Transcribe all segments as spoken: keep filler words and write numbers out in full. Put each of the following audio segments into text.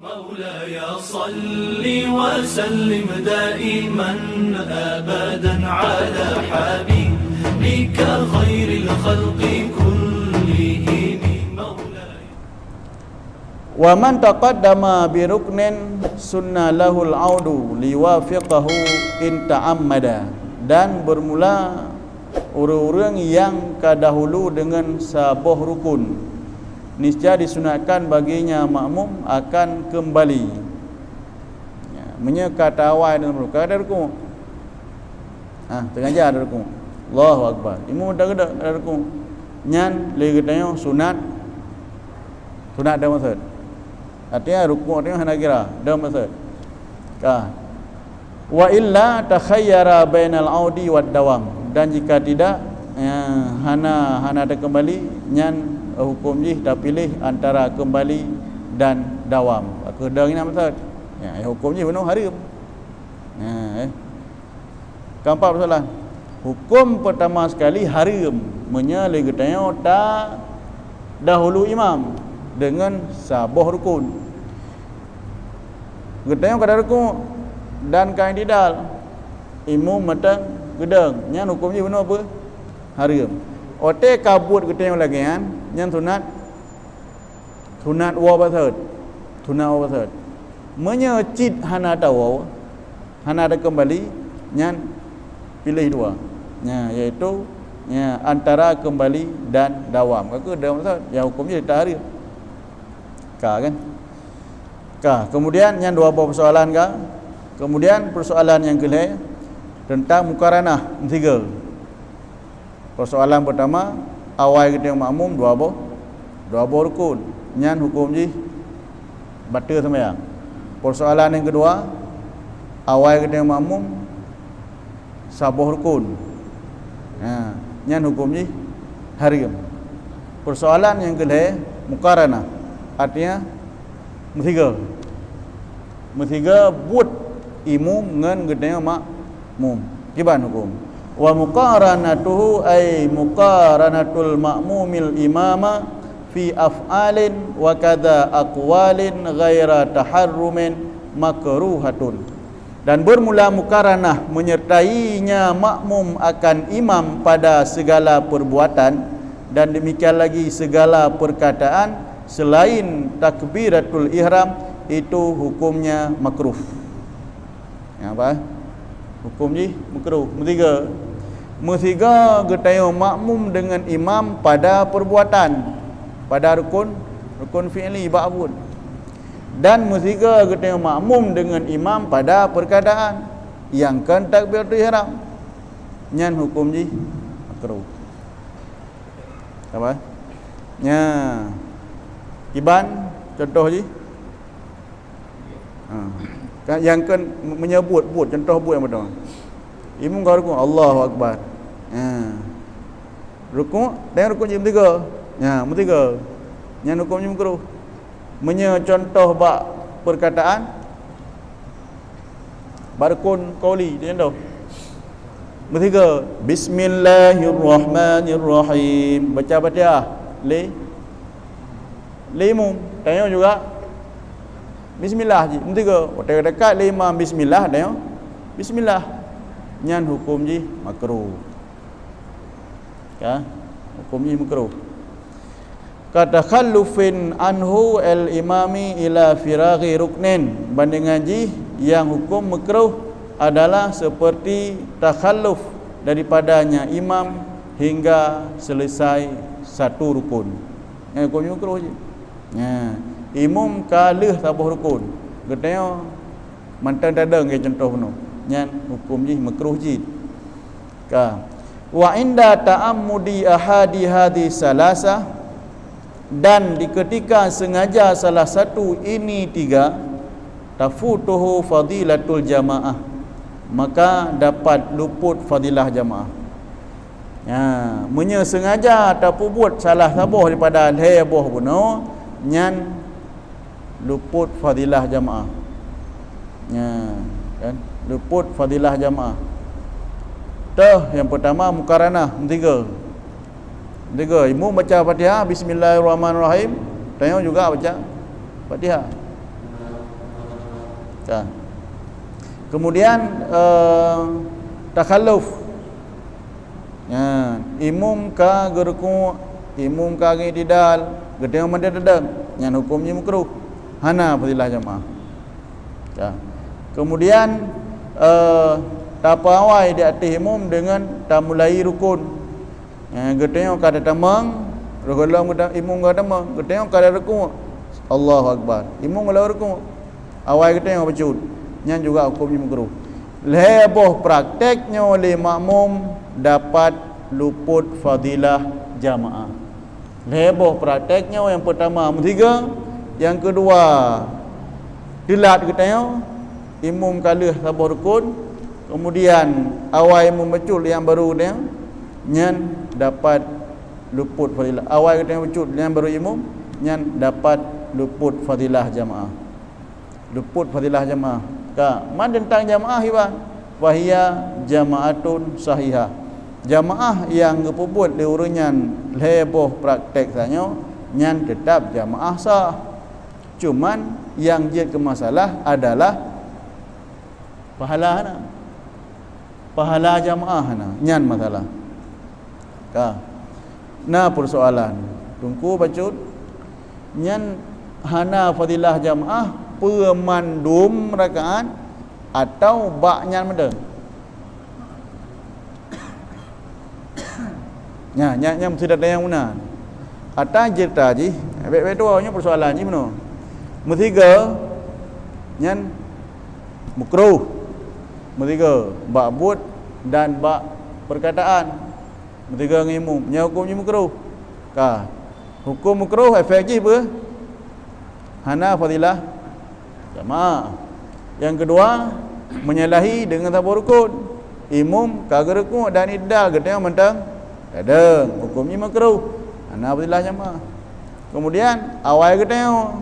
مولاي صل وسلم دائما أبدا على حبيبك خير الخلق كلهم مولاي. Wa man taqaddama bi ruknin sunna lahul audu liwafiqahu in ta'ammada. Dan bermula ureuëng-ureuëng nyang ka dahulu deungon saboh rukun, niscaya disunatkan baginya makmum akan keumbali. Ya, meunyoe ka tawai deungon rukun, ka rukuk. Ha, teungaja ada rukuk. Allahu Akbar. Imum dah geudak ada rukuk. Nyan lé geutanyoe sunat, sunat deumasot. Artinya rukuk artinya hana kira, deumasot. Ka. Wa illa takhayyara bainal audi wad dawam. Dan jika tidak, ya, hana, hana ada kembali, nyan hukum jih tapiléh antara kembali dan dawam. Aku dang ina maksud. Ya, hukum jih bunoe haram. Ya, eh. Keempat persoalan. Hukum pertama sekali haram meunyoe lé geutanyoe ta dahulu imam deungon saboh rukun. Geutanyoe ka rukuk dan ka i'tidal. Imum mantong geudong. Nyan hukum jih bunoe peue? Haram. Watée ka buet geutanyoe lagée nyan, nyan sunat, sunat woe bak saut. Sunat woe bak saut. Meunyoe cit hana tawoe, hana takeumbali, nyan piléh dua. Nya, yaitu, nya, antara keumbali dan dawam. Ka keuh dawam saut, nyang hukum jih tahareuem. Ka, kan? Ka, kemudian nyan dua boh persoalan ka. Kemudian persoalan nyang keulhée tentang mukaranah meusigoe. Persoalan pertama, awai geutanyoe makmum dua boh, dua boh rukun. Nyan hukum jih bateue seumayang. Persoalan nyang keudua, awai geutanyoe makmum saboh rukun. Ha, nyan hukum jih haram. Persoalan nyang keulhée mukaranah, artinya meusigoe. Meusigoe buet imum ngon geutanyoe makmum. Kiban hukum. Wa muqaranatuhu ay muqaranatul ma'mumil imama fi af'alin wa kadza aqwalin ghaira taharrumin makruhatun. Dan bermula mukaranah menyertainya makmum akan imam pada segala perbuatan, dan demikian lagi segala perkataan selain takbiratul ihram, itu hukumnya makruh. Ya, apa? Hukum jih makruh. Meusigoe. Meusigoe geutanyoe makmum deungon imam pada perbuatan, pada rukun, rukun fi'li bak buet. Dan meusigoe geutanyoe makmum deungon imam pada perkataan nyang kon takbiratul ihram. Nyan hukum jih makruh. Apa? Nya. Kiban contoh jih. Ha. Kan nyang kon meunyoe buet, buet, contoh buet nyang beutôi. Imum ka rukuk, Allahu Akbar. Ha. Rukuk, dan rukuk jih meusigoe. Nya, meusigoe. Nyan hukum jih makruh. Meunyoe contoh bak perkataan, bak rukun qauli, dia contoh. Meusigoe, bismillahirrahmanirrahim. Baca Fatihah. Lé, lé imum. Tanyoe juga bismillah jih. Meusigoe. Watée dekat lé imam bismillah, tanyoe bismillah. Nyan hukum jih makruh. Ya, hukum jih makruh. Ka takhallufin anhu al-imami ila firaghi ruknin. Bandingan jih, yang hukum makruh adalah seperti takhalluf daripadanya imam hingga selesai satu rukun. Nyan hukum jih makruh jih. Nya, imum ka lheueh saboh rukun. Geutanyoe mantong tadong lagée contoh bunoe. Nyan hukum jih makruh jih. Ka. Wa inda ta'ammudi ahadi hadhi salasa, dan di ketika sengaja salah satu ini tiga, tafutuhu fadilatul jamaah, maka dapat luput fadilah jamaah. Ya, meunyoe sengaja tapeubuet salah saboh daripada lhée boh bunoe, nyan luput fadilah jamaah. Ya, kan? Luput fadilah jamaah. Toh, yang pertama mukaranah, meusigoe. Meusigoe, imum baca Fatihah, bismillahirrahmanirrahim. Tanyoe juga baca Fatihah. Ka. Kemudian, eh, takhalluf. Nyan, imum ka geurukuk, imum ka geuiktidal, geutanyoe mandum tadong, nyan huköm jih makruh. Hana fadilah jamaah. Ka. Kemudian, eh, tapeuawai di ateueh imum deungon tamulai rukun. Eh, geutanyoe ka tatamong, roh gohlom geuta-, imum ka tamong, geutanyoe ka rukuk. Allahu Akbar. Imum ka rukuk. Awai geutanyoe bacut. Nyan juga huköm jih makruh. Lhée boh praktek nyoe lé makmum dapat luput fadilah jamaah. Lhée boh praktek nyoe, nyang peutama meusigoe, nyang keudua teulat geutanyoe, imum ka lheueh saboh rukun, kemudian awai imum bacut nyang barô geutanyoe, nyan dapat luput fadilah. Awai geutanyoe bacut nyang barô imum, nyan dapat luput fadilah jamaah. Luput fadilah jamaah. Ka, man teuntang jamaah iban, fahiya jamaatun sahihah. Jamaah nyang geupeubuet lé ureuëng nyan lhée boh praktek tanyoe, nyan teutab jamaah sah. Cuman nyang jeuet keu masalah adalah pahala hana. Pahala jamaah hana, nyan masalah. Ka. Na peusoalan. Teungku bacut, nyan hana fadilah jamaah peue mandum rakaat atau bak nyan mantong? Nya, nya, nya meusidang nyang meunan. Ata jeuet jih, bék-bék tuwoe nyoe peusoalan jih bunoe. Meusigoe nyan makruh. Meusigoe bak buet dan bak peukataan. Meusigoe ngon imum, nyan huköm jih makruh. Ka. Huköm makruh efek jih peue? Hana fadilah jamaah. Nyang keudua, menyalahi deungon saboh rukun. Imum ka geurukuk dan iktidal geutanyoe mantong tadong, huköm jih makruh. Hana fadilah jamaah. Kemudian awai geutanyoe,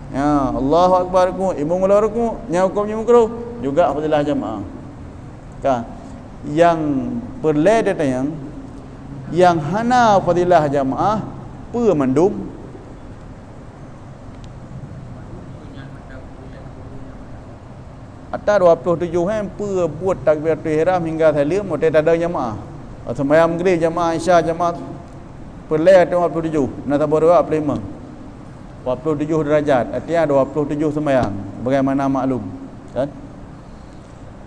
ya, Allahu Akbar rukuk, imum ka rukuk, nyan huköm jih makruh, juga fadilah jamaah. Ka. Nyang peureulée tatanyong, nyang hana fadilah jamaah peue mandum? Ata dua ploh tujoh, eh, peue buet takbiratul ihram hingga saleuem watée tadong jamaah. Seumayang Maghrib jamaah, Isya jamaah, peureulée dua ploh tujoh, na saboh dua ploh limong. Dua ploh tujoh derajat, artinya dua ploh tujoh seumayang, sebagaimana maklum, kan?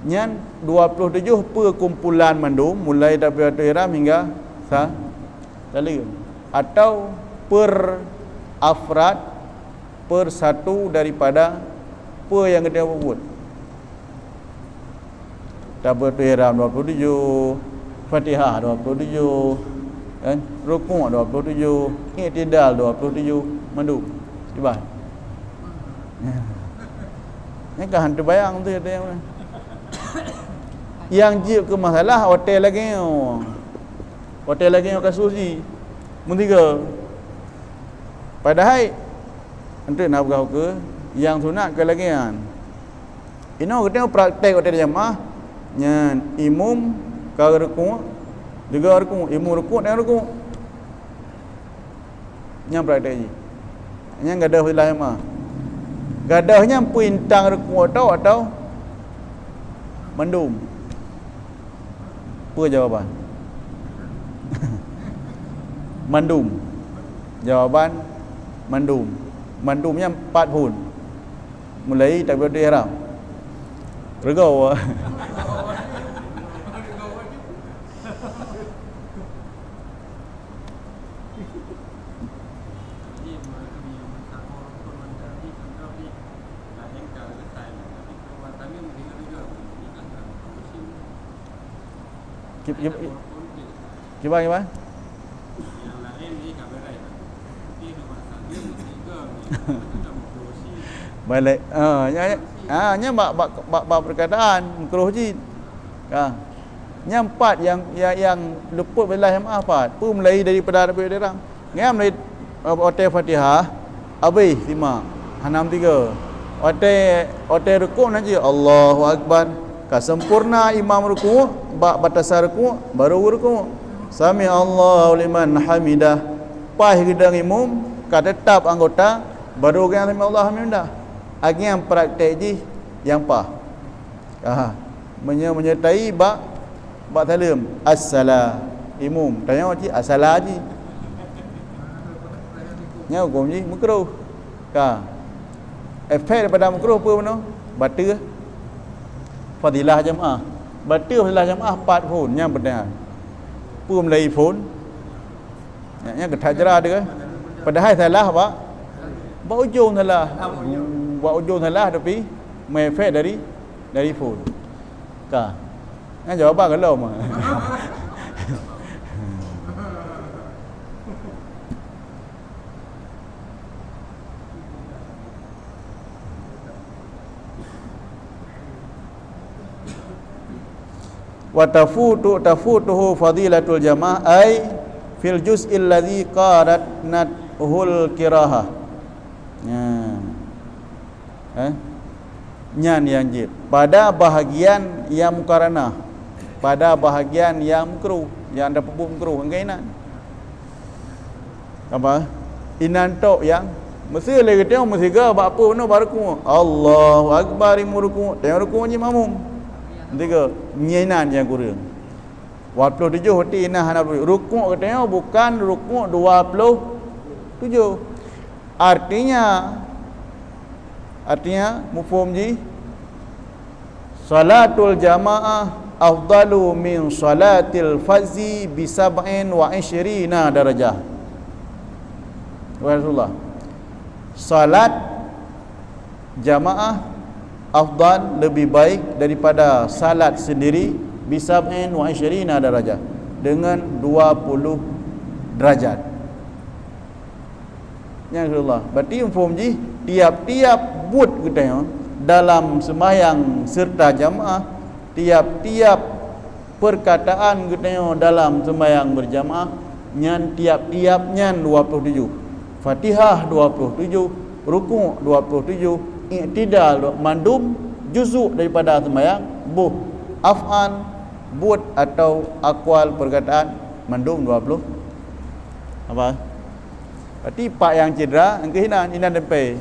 Nyan dua ploh tujoh peue kumpulan mandum, mulai takbiratul ihram hingga sa-, saleuem, atau per afrad, per satu daripada peue nyang geutanyoe peubuet. Takbiratul ihram dua puluh tujuh, Fatihah dua puluh tujuh, kan? Rukuk dua puluh tujuh, iktidal dua puluh tujuh, mandum. Iban. Nyan ka hana teubayang tu, ada yang, yang jeuet keu masalah watée lagée nyoe. Watée lagée nyoe kasus jih. Meusigoe. Padahai, enteuk na peugah ukeue, nyang sunat keu lagée nyan. Inoe geutanyoe praktek watée jamaah, nyan imum ka rukuk, juga rukuk, imum rukuk dan rukuk. Nyan praktek jih. Nyan gadôh fadilah jamaah. Gadôh nyan peue intang rukuk atau, atau mandum? Peue jawaban? Mandum. Jawaban mandum. Mandum nyan pat phon. Mulai takbiratul ihram. Reugoe. Kib-, kib-, kiban, kiban? Balik. Ah, nya, nya, ah, nya bak, bak, bak, bak perkataan, makruh jih. Ah. Nyang pat nyang, nyang, nyang luput fadilah jamaah pat. Peue mulai daripada Nabi Ibrahim. Nyan mulai, eh, watée Fatihah, habéh simak. Hana meusigoe. Watée, watée rukuk na jih, Allahu Akbar. Ka sempurna imam rukuk, bak batasan rukuk, baru rukuk. Sami Allahu liman hamidah. Paih geudong imum, ka teutap anggota, baru geutanyoe sami Allahu liman hamidah. Agian praktek jih, Nyang paih. Aha. Meunyoe, meunyoe tai bak, bak saleuem, "As-sala." Imum, tanyoe cit, "As-sala" cit. Nyan huköm jih makruh. Ka. Efek daripada makruh peue bunoe? Bateue fadilah jamaah. Bateue fadilah jamaah pat phon, nyan peunteng. Peue meulai phon? Nyan, nyan geutajra dia. Padahai salah bak, bak ujong salah. Bak ujong salah tapi mengefek dari, dari phon. Ka. Nyan jawaban golom. Wa tafutu, tafutuhu fadilatul jamaah, ai fil juz'il ladzi qaranat hul kirahah. Nah. Eh? Nyan nyang jeuet. Pada bahagian nyang mukaranah. Pada bahagian nyang makruh, nyang tapeubuet makruh, keunan. Apa? Inan tok nyang, meusé lé geutanyoe meusigoe bak peue bunoe bak rukuk. Allahu Akbar, imum rukuk, tanyoe rukuk jih makmum. Meusigoe, nyan inan nyang kureueng. Dua puluh tujoh berarti inan hana rukuk. Rukuk geutanyoe bukan rukuk dua puluh tujoh. Artinya, artinya, mafhum jih, salatul jamaah afdalu min salatil fazzi bi sab'in wa isyrina darajah. Wahai Rasulullah, salat jamaah afdal, lebih baik daripada salat sendiri, bi sab'in wa isyrina darajah, dengan dua puluh derajat. Nyan Rasulullah. Berarti mafhum jih, tiap-tiap buet geutanyoe dalam sembahyang serta jamaah, tiap-tiap perkataan geutanyoe dalam sembahyang berjamaah, nyan tiap-tiap nyan dua puluh tujoh. Fatihah dua puluh tujoh, rukuk dua puluh tujoh, i'tidal dua, mandum juzuk daripada sembahyang, boh af'al, buet atau akwal perkataan, mandum dua puluh. Apa? Berarti pat nyang cedera, engkeuh inan, inan tempé.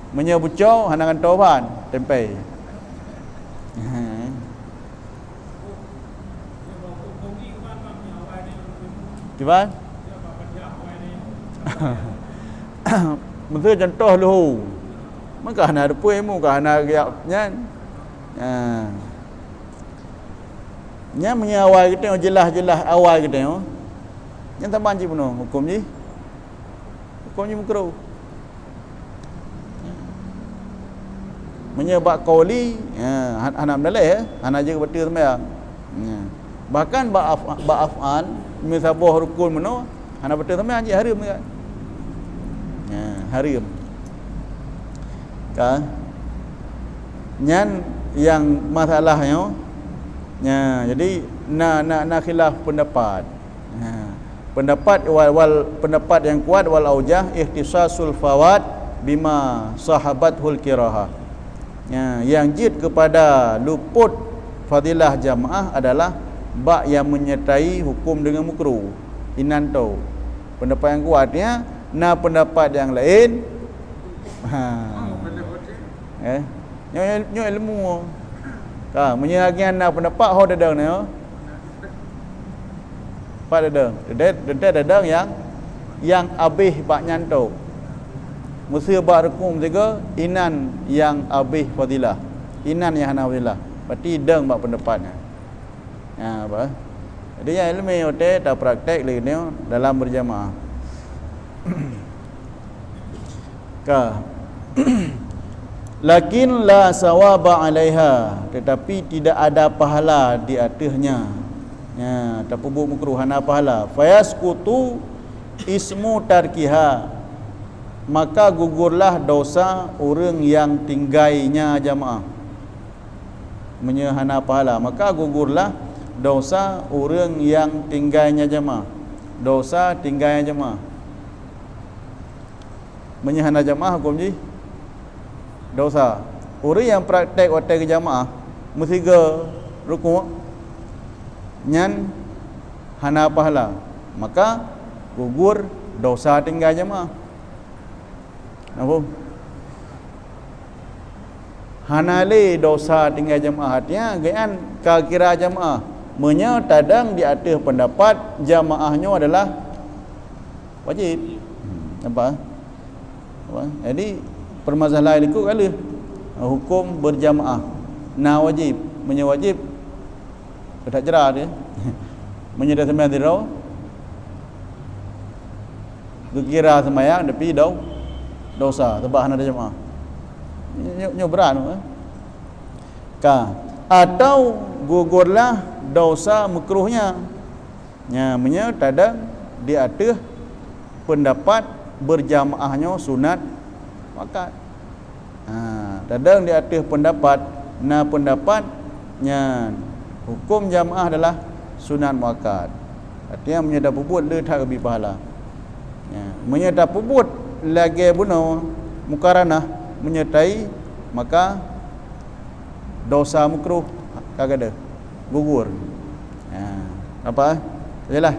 Meunyoe bucok, hana gantoe ban, tempé. Kiban? Meusé contoh leuhô. Maka hana teupeu ilmu, ka hana geujak nyan. Ha. Nyan meunyoe awai geutanyoe, jeulaih-jeulaih awai geutanyoe, nyan saban cit bunoe huköm jih. Huköm jih makruh. Meunyoe bak qauli, ya, han-, hana meudaleh, ya, hana jeuet bateue seumayang. Ya. Bahkan bak af-, bak af'al, meusaboh rukun bunoe, hana bateue seumayang jih, hareuem kan. Ya, hareuem. Ka. Nyan nyang masalah nyoe. Ya, jadi na, na, na khilaf pendapat. Ha, pendapat wal, wal, pendapat nyang kuat, wal aujah, ikhtisasul fawat bima sahabathul kirahah. Ya, nyang jeuet keupada luput fadilah jamaah adalah bak nyang menyertai huköm deungon makruh. Inan tho. Pendapat nyang kuat nyan, na pendapat nyang laén. Ha. Eh, nyoe, nyoe ilmu. Ka, meunyoe lagèe nyan na pendapat ho dadang nyoe. Pat dadang. Teuntèe, teuntèe dadang nyang, nyang abéh bak nyan tho. Meusé bak rukun tiga, inan nyang abéh fadilah. Inan nyang hana fadilah. Berarti dang bak pendapat nyan. Ha, apa? Jadi nyang ilmu watèe tapraktek lé nyoe dalam berjamaah. Ka. Lakin la sawaba 'alaiha, tetapi tidak ada pahala di atasnya. Ya, tapeubuet makruh hana pahala. Fayasqutu ismu tarkiha, maka gugurlah dosa ureuëng nyang tinggainya jamaah. Meunyoe hana pahala, maka gugurlah dosa ureuëng nyang tinggainya jamaah. Dosa tinggainya jamaah. Meunyoe hana jamaah huköm jih dosa. Ureuëng nyang praktek watèe geujamaah meusigoe rukuk, nyan hana pahala, maka gugur dosa tinggai jamaah. Nampak? Hana lé dosa tinggai jamaah, artinya geuian ka kira jamaah. Meunyoe tadong di ateueh peundapat jamaah nyoe adalah wajib. Apa? Apa? Jadi, permasalahan likot ka lheueh. Hukum berjamaah. Na wajib. Meunyoe wajib, keutak jera dia. Meunyoe dah sembahyang sidroe, geukira sembahyang, tapi do-, dosa, sebab hana ada jamaah. Nyoe, nyoe berat, eh. Ka. Atau gugurlah dosa makruhnya. Nya, meunyoe tadong di ateueh peundapat berjamaah nyoe sunat muakkad. Ha, tadong di ateueh peundapat, na peundapat nyan hukum jamaah adalah sunat muakkad. Artinya, meunyoe tapeubuet le that geubri pahala. Nya, meunyoe tapeubuet lagée bunoe mukaranah, meunyoe tai, maka dosa makruh ka gadôh, gugur. Ha, apa? Jelas?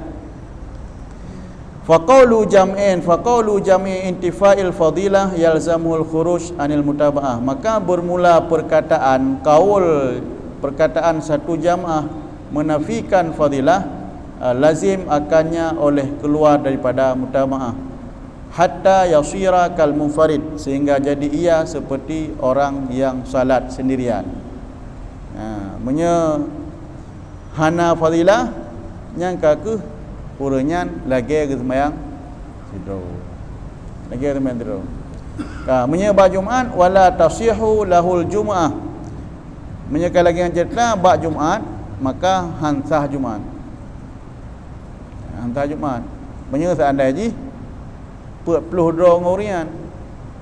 Faqaulu jam'in, faqaulu jam'i intifa'il fadilah yalzamuhul khuruj anil mutaba'ah. Maka bermula perkataan, kaul, perkataan satu jamaah menafikan fadilah, eh, lazim akannya oleh keluar daripada mutaba'ah. Hatta yasira kal munfarid, sehingga jadi ia seperti orang yang salat sendirian. Ha, meunyoe hana fadilah, nyan ka kheueh ureuëng nyan lagée geuseumayang sidroe. Lagée geuseumayang sidroe. Ka, meunyoe bak Jumat, wala tasihu lahul Jumaah. Meunyoe ka lagée nyan ceurita, bak Jumat, maka han sah Jumat. Han sah Jumat. Meunyoe seandai jih peuet ploh droe ngon ureuëng nyan,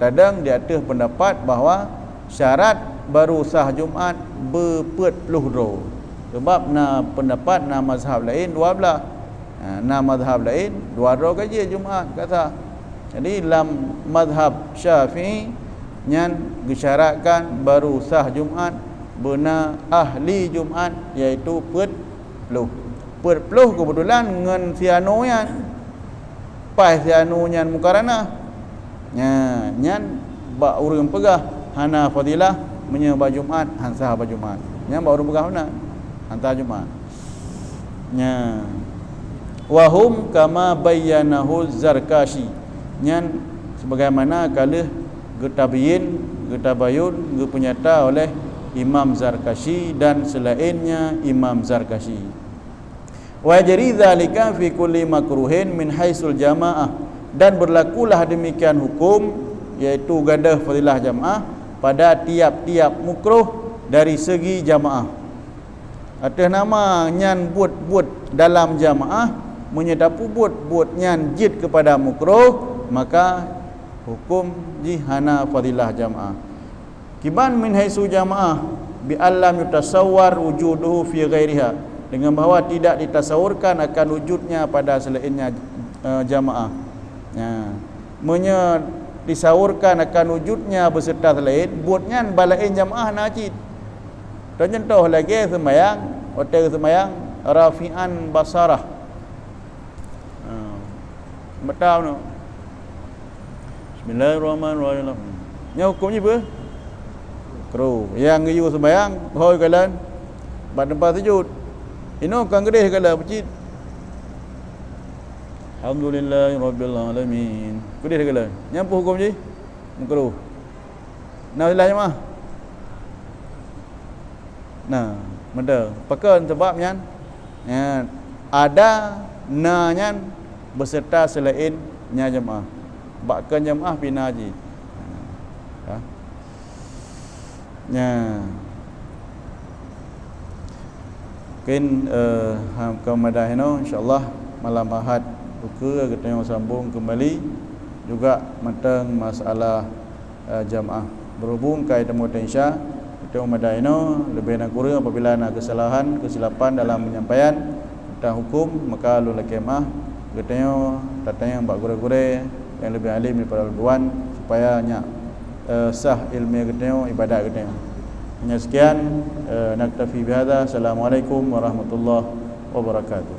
tadong di ateueh peundapat bahwa syarat baru sah Jumat beupeuet ploh droe. Sebab na peundapat, na mazhab laén dua blaih. Ha, na mazhab laén dua droe ka jeuet Jumat ka sah. Jadi, lam mazhab Syafi'i nyan geusyaratkan baru sah Jumat beuna ahli Jumat, yaitu peuet ploh. Peuet ploh keubeutulan ngon si anu nyan. Paih si anu nyan mukaranah. Nya, nyan bak ureuëng peugah hana fadilah, meunyoe bak Jumat, han sah bak Jumat. Nyan bak ureuëng peugah meunan, han sah Jumat. Nya. Wa hum kama bayyanahu Zarkashi. Nyan sebagaimana ka lheueh geutabyin, geutabayun, geupeunyata oleh Imam Zarkashi dan selainnya Imam Zarkashi. Wa yajri dzalika fi kulli makruhin min haitsul jamaah, dan berlakulah demikian hukum, yaitu gadôh fadilah jamaah, pada tiap-tiap makruh dari segi jamaah. Ateueh nama nyan buet-buet dalam jamaah, meunyoe tapeubuet buet nyan jeuet keupada makruh, maka hukum jih hana fadilah jamaah. Kiban min haitsu jamaah, bi allam yutasawwar wujuduhu fi ghairiha, dengan bahwa tidak ditasawurkan akan wujudnya pada selainnya, eh, jamaah. Nya, meunyoe ditasawurkan akan wujudnya beserta selain, buet nyan bak laén jamaah na cit. Contoh lagée seumayang, watée seumayang rafi'an basarah. Ha. Mata meunan. Bismillahirrahmanirrahim. Nyan huköm jih peue? Makruh. Nyang geuyue seumayang, hôi kalon bak teumpat sujud. Inoe kan keudeh kalon peucit. Alhamdulillahirabbil alamin. Keudeh kalon. Nyan peue huköm jih? Makruh. Na fadilah jamaah? Na, meuda. Pakon sabab nyan? Nyan, ada na nyan beserta selain nya jamaah. Bak kon jamaah pih na jih. Ha. Nya. Mungkin, eh, ha, ka meudah inoe, insya-Allah malam Ahad ukeue geutanyoe sambung kembali juga mantong masalah eh, jamaah. Berhubung ka jitamong watée Isya, geutanyoe meudah inoe, leubeh dan kureueng apabila na keusalahan, keusilapan dalam penyampaian teuntang huköm, maka lôn lakée meu'ah. Geutanyoe tatanyong bak gurée-gurée nyang leubeh alim daripada ulôn tuan, supaya nyak, eh, sah iéleumé geutanyoe, ibadat geutanyoe. Hanya sekian, eh, naktafi bihadza. Assalamualaikum warahmatullahi wabarakatuh.